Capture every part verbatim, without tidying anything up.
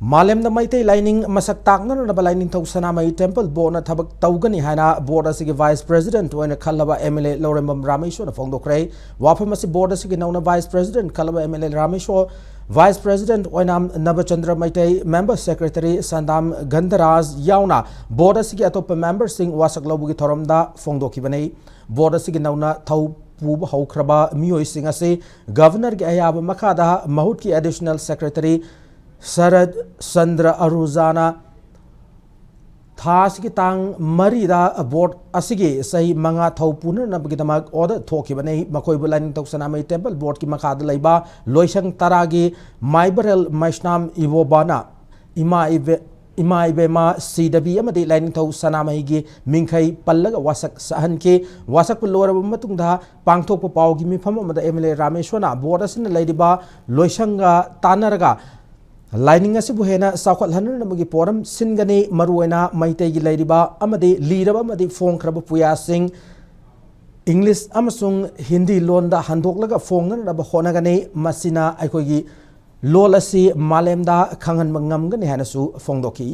ꯃꯥꯂꯦꯝꯗ ꯃꯩꯇꯩ ꯂꯥꯏꯅꯤꯡ ꯃꯁꯛ ꯇꯥꯛꯅꯅꯕ ꯂꯥꯏꯅꯤꯡꯊꯧ ꯁꯅꯥꯃꯍꯤ ꯇꯦꯝꯄꯜ ꯕꯣꯔꯗꯅ ꯊꯕꯛ ꯇꯧꯒꯅꯤ ꯍꯥꯏꯅ ꯕꯣꯔꯗ ꯑꯁꯤꯒꯤ ꯚꯥꯏꯁ ꯄ꯭ꯔꯦꯁꯤꯗꯦꯟꯠ ꯑꯣꯏꯅ ꯈꯜꯂꯕ ꯑꯦꯝ ꯑꯦꯜ ꯑꯦ ꯂꯧꯔꯦꯝꯕꯝ ꯔꯥꯃꯦꯁꯣꯔꯅ ꯐꯣꯡꯗꯣꯛꯈ꯭ꯔꯦ꯫ ꯋꯥꯐꯝ ꯑꯁꯤ ꯕꯣꯔꯗ ꯑꯁꯤꯒꯤ ꯅꯧꯅ ꯚꯥꯏꯁ ꯄ꯭ꯔꯦꯁꯤꯗꯦꯟꯠ ꯈꯜꯂꯕ M L A Rameshor, vice president Oinam Nabachandra Meitei, member secretary Sandam Gandhraj ꯌꯥꯎꯅ ꯕꯣꯔꯗ ꯑꯁꯤꯒꯤ ꯑꯇꯣꯞꯄ ꯃꯦꯝꯕꯔꯁꯤꯡ ꯋꯥꯁꯛ ꯂꯧꯕꯒꯤ ꯊꯧꯔꯝꯗ ꯐꯣꯡꯗꯣꯛꯈꯤꯕꯅꯤ꯫ ꯕꯣꯔꯗ ꯑꯁꯤꯒꯤ ꯅꯧꯅ ꯊꯧ ꯄꯨꯕ ꯍꯧꯈ꯭ꯔꯕ ꯃꯤꯑꯣꯏꯁꯤꯡ ꯑꯁꯤ ꯒꯚꯔꯅꯔꯒꯤ ꯑꯌꯥꯕ ꯃꯈꯥꯗ ꯃꯍꯨꯠꯀꯤ ꯑꯦꯗꯤꯁꯅꯦꯜ ꯁꯦꯀ꯭ꯔꯦꯇꯔꯤ ꯁꯔꯠ ꯆꯟꯗ꯭ꯔ ꯑꯔꯨꯖꯥꯅ ꯊꯥ ꯑꯁꯤꯒꯤ ꯇꯥꯡ ꯃꯔꯤꯗ ꯕꯣꯔꯗ ꯑꯁꯤꯒꯤ ꯆꯍꯤ ꯃꯉꯥ ꯊꯧ ꯄꯨꯅꯅꯕꯒꯤꯗꯃꯛ ꯑꯣꯔꯗꯔ ꯊꯣꯛꯈꯤꯕꯅꯤ꯫ ꯃꯈꯣꯏꯕꯨ ꯂꯥꯏꯅꯤꯡꯊꯧ ꯁꯅꯥꯃꯍꯤ ꯇꯦꯝꯄꯜ ꯕꯣꯔꯗꯀꯤ ꯃꯈꯥꯗ ꯂꯩꯕ ꯂꯣꯏꯁꯪ ꯇꯔꯥꯒꯤ ꯃꯥꯏꯕꯔꯦꯜ ꯃꯩꯁꯅꯥꯝ ꯏꯕꯣꯕꯥꯅ ꯏꯃꯥ ꯏꯕꯦ-, ꯏꯃꯥ ꯏꯕꯦꯝꯃ ꯁꯤꯗꯕꯤ ꯑꯃꯗꯤ ꯂꯥꯏꯅꯤꯡꯊꯧ ꯁꯅꯥꯃꯍꯤꯒꯤ ꯃꯤꯡꯈꯩ ꯄꯜꯂꯒ ꯋꯥꯁꯛ ꯁꯛꯍꯟꯈꯤ꯫ ꯋꯥꯁꯛꯄ ꯂꯣꯏꯔꯕ ꯃꯇꯨꯡꯗ ꯄꯥꯡꯊꯣꯛꯄ ꯄꯥꯎꯒꯤ ꯃꯤꯐꯝ ꯑꯃꯗ ꯑꯦꯝ ꯑꯦꯜ ꯑꯦ ꯔꯥꯃꯦꯁꯣꯔꯅ ꯕꯣꯔꯗ ꯑꯁꯤꯅ ꯂꯩꯔꯤꯕ ꯂꯣꯏꯁꯪꯒ ꯇꯥꯟꯅꯔꯒ ꯂꯥꯏꯅꯤꯡ ꯑꯁꯤꯕꯨ ꯍꯦꯟꯅ ꯆꯥꯎꯈꯠꯍꯟꯅꯅꯕꯒꯤ ꯄꯣꯔꯝ ꯁꯤꯟꯒꯅꯤ꯫ ꯃꯔꯨꯑꯣꯏꯅ ꯃꯩꯇꯩꯒꯤ ꯂꯩꯔꯤꯕ ꯑꯃꯗꯤ ꯂꯤꯔꯕ ꯑꯃꯗꯤ ꯐꯣꯡꯈ꯭ꯔꯕ ꯄꯨꯌꯥꯁꯤꯡ ꯏꯪꯂꯤꯁ ꯑꯃꯁꯨꯡ ꯍꯤꯟꯗꯤ ꯂꯣꯟꯗ ꯍꯟꯗꯣꯛꯂꯒ ꯐꯣꯡꯅꯅꯕ ꯍꯣꯠꯅꯒꯅꯤ꯫ ꯃꯁꯤꯅ ꯑꯩꯈꯣꯏꯒꯤ ꯂꯣꯜ ꯑꯁꯤ ꯃꯥꯂꯦꯝꯗ ꯈꯪꯍꯟꯕ ꯉꯝꯒꯅꯤ ꯍꯥꯏꯅꯁꯨ ꯐꯣꯡꯗꯣꯛꯈꯤ꯫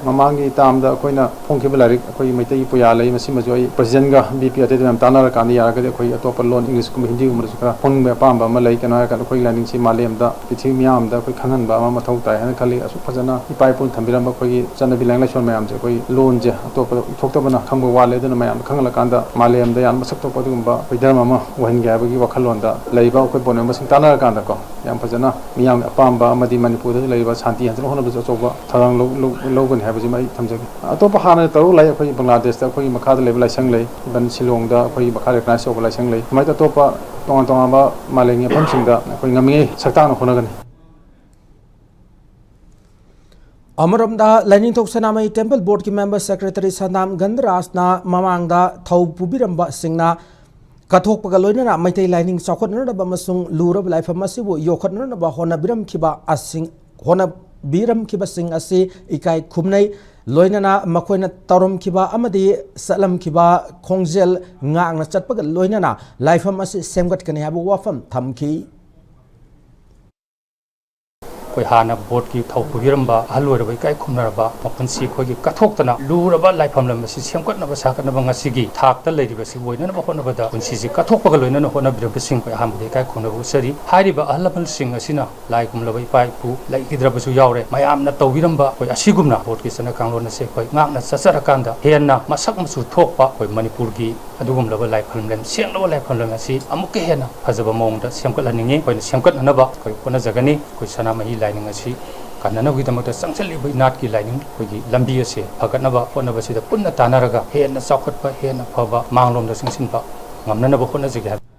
ꯃꯃꯥꯡꯒꯤ ꯇꯥꯝꯗ ꯑꯩꯈꯣꯏꯅ ꯐꯣꯡꯈꯤꯕ ꯂꯥꯏꯔꯤꯛ ꯑꯩꯈꯣꯏꯒꯤ ꯃꯩꯇꯩꯒꯤ ꯄꯨꯌꯥ ꯂꯩ, ꯃꯁꯤꯃꯁꯨ ꯑꯩ ꯄ꯭ꯔꯁꯤꯗꯦꯟꯒ ꯚꯤ ꯄꯤ ꯑꯇꯩꯗ ꯃꯌꯥꯝ ꯇꯥꯟꯅꯔꯀꯥꯟꯗ ꯌꯥꯔꯒꯗꯤ ꯑꯩꯈꯣꯏ ꯑꯇꯣꯞꯄ ꯂꯣꯟ, ꯏꯪꯂꯤꯁꯀꯨꯝꯕ, ꯍꯤꯟꯗꯤꯒꯨꯝꯕꯗꯁꯨ ꯈꯔ ꯐꯣꯡꯅꯤꯡꯕ ꯑꯄꯥꯝꯕ ꯑꯃ ꯂꯩ꯫ ꯀꯩꯅꯣ ꯍꯥꯏꯔꯀꯥꯟꯗ ꯑꯩꯈꯣꯏꯒꯤ ꯂꯥꯏꯅꯤꯡꯁꯤ ꯃꯥꯂꯦꯝꯗ, ꯄ꯭ꯔꯤꯊꯤꯕꯤ ꯃꯤꯌꯥꯝꯗ ꯑꯩꯈꯣꯏ ꯈꯪꯍꯟꯕ ꯑꯃ ꯃꯊꯧ ꯇꯥꯏ ꯍꯥꯏꯅ ꯈꯜꯂꯤ꯫ ꯑꯁꯨꯛ ꯐꯖꯅ ꯏꯄꯥ ꯏꯄꯨꯅ ꯊꯝꯕꯤꯔꯝꯕ ꯑꯩꯈꯣꯏꯒꯤ ꯆꯠꯅꯕꯤ, ꯂꯥꯏꯅꯤꯡ ꯂꯥꯏꯁꯣꯟ ꯃꯌꯥꯝꯁꯦ ꯑꯩꯈꯣꯏ ꯂꯣꯟꯁꯦ ꯑꯇꯣꯞꯄꯗ ꯏꯊꯣꯛꯇꯕꯅ ꯈꯪꯕ ꯋꯥꯠꯂꯦ꯫ ꯑꯗꯨꯅ ꯃꯌꯥꯝꯗ ꯈꯪꯍꯜꯂꯀꯥꯟꯗ ꯃꯥꯂꯦꯝꯗ ꯌꯥꯝ ꯃꯁꯛ ꯊꯣꯛꯄ ꯑꯗꯨꯒꯨꯝꯕ ꯑꯩꯈꯣꯏ ꯙꯔꯃ ꯑꯃ ꯑꯣꯏꯍꯟꯒꯦ ꯍꯥꯏꯕꯒꯤ ꯋꯥꯈꯜꯂꯣꯟꯗ ꯂꯩꯕ ꯑꯩꯈꯣꯏ ꯕꯣꯔꯗ ꯃꯦꯝꯕꯔꯁꯤꯡ ꯇꯥꯟꯅꯔꯀꯥꯟꯗꯀꯣ, ꯌꯥꯝ ꯐꯖꯅ ꯃꯤꯌꯥꯝꯒꯤ ꯑꯄꯥꯝꯕ ꯑꯃꯗꯤ ꯃꯅꯤꯄꯨꯔꯗ ꯂꯩꯔꯤꯕ ꯁꯥꯟꯇꯤ ꯍꯟꯖꯤꯟꯅ ꯍꯣꯠꯅꯕꯗꯁꯨ ꯑꯆꯧꯕ ꯊꯧꯗꯥꯡ ꯂꯧ-, ꯂꯧ-, ꯂꯧꯒꯅꯤ ꯍꯥꯏꯕꯁꯤꯃ ꯑꯩ ꯊꯝꯖꯒꯦ꯫ ꯑꯇꯣꯞꯄ ꯍꯥꯟꯅ ꯇꯔꯨꯛ ꯂꯩ꯫ ꯑꯩꯈꯣꯏꯒꯤ ꯕꯪꯒ꯭ꯂꯥꯗꯦꯁꯇ ꯑꯩꯈꯣꯏꯒꯤ ꯃꯈꯥꯗ ꯂꯩꯕ ꯂꯥꯏꯁꯪ ꯂꯩ, ꯏꯚꯟ ꯁꯤꯂꯣꯡꯗ ꯑꯩꯈꯣꯏꯒꯤ ꯃꯈꯥ ꯔꯦꯀꯛꯅꯥꯏꯁ ꯇꯧꯕ ꯂꯥꯏꯁꯪ ꯂꯩ꯫ ꯑꯗꯨꯃꯥꯏꯅ ꯑꯇꯣꯞꯄ ꯇꯣꯉꯥꯟ ꯇꯣꯉꯥꯟꯕ ꯃꯥꯂꯦꯝꯒꯤ ꯃꯐꯝꯁꯤꯡꯗ ꯑꯩꯈꯣꯏ ꯉꯝꯃꯤꯉꯩ ꯁꯛꯇꯥꯛꯅ ꯍꯣꯠꯅꯒꯅꯤ꯫ ꯑꯃꯔꯣꯝꯗ, ꯂꯥꯏꯅꯤꯡꯊꯧ ꯁꯅꯥꯃꯍꯤ ꯇꯦꯝꯄꯜ ꯕꯣꯔꯗꯀꯤ ꯃꯦꯝꯕꯔ ꯁꯦꯀ꯭ꯔꯦꯇꯔꯤ ꯁꯟꯗꯥꯝ ꯒꯟꯙꯔꯥꯖꯅ ꯃꯃꯥꯡꯗ ꯊꯧ ꯄꯨꯕꯤꯔꯝꯕꯁꯤꯡꯅ ꯀꯠꯊꯣꯛꯄꯒ ꯂꯣꯏꯅꯅ ꯃꯩꯇꯩ ꯂꯥꯏꯅꯤꯡ ꯆꯥꯎꯈꯠꯅꯅꯕ ꯑꯃꯁꯨꯡ ꯂꯨꯔꯕ ꯂꯥꯏꯐꯝ ꯑꯁꯤꯕꯨ ꯌꯣꯛꯈꯠꯅꯅꯕ ꯍꯣꯠꯅꯕꯤꯔꯝꯈꯤꯕ ꯑꯁꯤꯡ-, ꯍꯣꯠꯅꯕꯤꯔꯝꯈꯤꯕꯁꯤꯡ ꯑꯁꯤ ꯏꯀꯥꯏ ꯈꯨꯝꯅꯩ꯫ ꯂꯣꯏꯅꯅ ꯃꯈꯣꯏꯅ ꯇꯧꯔꯝꯈꯤꯕ ꯑꯃꯗꯤ ꯆꯠꯂꯝꯈꯤꯕ ꯈꯣꯡꯖꯦꯜ ꯉꯥꯛꯅ ꯆꯠꯄꯒ ꯂꯣꯏꯅꯅ ꯂꯥꯏꯐꯝ ꯑꯁꯤ ꯁꯦꯝꯒꯠꯀꯅꯤ ꯍꯥꯏꯕ ꯋꯥꯐꯝ ꯊꯝꯈꯤ꯫ ꯑꯩꯈꯣꯏ ꯍꯥꯟꯅ ꯕꯣꯔꯗꯀꯤ ꯊꯧ ꯄꯨꯕꯤꯔꯝꯕ ꯑꯍꯜ ꯑꯣꯏꯔꯕ ꯏꯀꯥꯏ ꯈꯨꯝꯅꯔꯕ ꯃꯄꯨꯟꯁꯤ ꯑꯩꯈꯣꯏꯒꯤ ꯀꯠꯊꯣꯛꯇꯅ ꯂꯨꯔꯕ ꯂꯥꯏꯐꯝꯂꯝ ꯑꯁꯤ ꯁꯦꯝꯒꯠꯅꯕ ꯁꯥꯒꯠꯅꯕ ꯉꯁꯤꯒꯤ ꯊꯥꯛꯇ ꯂꯩꯔꯤꯕꯁꯤ ꯑꯣꯏꯅꯅꯕ ꯍꯣꯠꯅꯕꯗ ꯄꯨꯟꯁꯤꯁꯤ ꯀꯠꯊꯣꯛꯄꯒ ꯂꯣꯏꯅꯅ ꯍꯣꯠꯅꯕꯤꯔꯕꯁꯤꯡ ꯑꯩꯈꯣꯏ ꯑꯍꯥꯟꯕꯗ ꯏꯀꯥꯏ ꯈꯨꯝꯅꯕ ꯎꯠꯆꯔꯤ꯫ ꯍꯥꯏꯔꯤꯕ ꯑꯍꯜ ꯂꯃꯟꯁꯤꯡ ꯑꯁꯤꯅ ꯂꯥꯏ ꯈꯨꯔꯨꯝꯂꯕ ꯏꯄꯥ ꯏꯄꯨ ꯂꯩꯈꯤꯗ꯭ꯔꯕꯁꯨ ꯌꯥꯎꯔꯦ꯫ ꯃꯌꯥꯝꯅ ꯇꯧꯕꯤꯔꯝꯕ ꯑꯩꯈꯣꯏ ꯑꯁꯤꯒꯨꯝꯅ ꯕꯣꯔꯗꯀꯤ ꯆꯠꯅ ꯀꯥꯡꯂꯣꯟ ꯑꯁꯦ ꯑꯩꯈꯣꯏ ꯉꯥꯛꯅ ꯆꯠꯆꯔꯀꯥꯟꯗ ꯍꯦꯟꯅ ꯃꯁꯛ ꯃꯆꯨ ꯊꯣꯛꯄ ꯑꯩꯈꯣꯏ ꯃꯅꯤꯄꯨꯔꯒꯤ ꯑꯗꯨꯒꯨꯝꯂꯕ ꯂꯥꯏꯐꯝꯂꯦꯟ, ꯁꯦꯡꯂꯕ ꯂꯥꯏꯐꯝꯂꯦꯟ ꯑꯁꯤ ꯑꯃꯨꯛꯀ ꯍꯦꯟꯅ ꯐꯖꯕ ꯃꯑꯣꯡꯗ ꯁꯦꯝꯒꯠꯍꯟꯅꯤꯡꯉꯤ꯫ ꯑꯩꯈꯣꯏꯅ ꯁꯦꯝꯒꯠꯅꯅꯕ ꯑꯩꯈꯣꯏ ꯍꯣꯠꯅꯖꯒꯅꯤ꯫ ꯑꯩꯈꯣꯏ ꯁꯅꯥꯃꯍꯤ ꯂꯥꯏꯅꯤꯡ ꯑꯁꯤ ꯀꯟꯅꯅꯕꯒꯤꯗꯃꯛꯇ ꯆꯪꯁꯤꯜꯂꯤꯕ ꯏꯅꯥꯠꯀꯤ ꯂꯥꯏꯅꯤꯡ ꯑꯩꯈꯣꯏꯒꯤ ꯂꯝꯕꯤ ꯑꯁꯦ ꯐꯒꯠꯅꯕ ꯍꯣꯠꯅꯕꯁꯤꯗ ꯄꯨꯟꯅ ꯇꯥꯟꯅꯔꯒ ꯍꯦꯟꯅ ꯆꯥꯎꯈꯠꯄ, ꯍꯦꯟꯅ ꯐꯕ ꯃꯥꯡꯂꯣꯝꯗ ꯆꯪꯁꯤꯟꯕ ꯉꯝꯅꯅꯕ ꯍꯣꯠꯅꯖꯒꯦ ꯍꯥꯏꯕ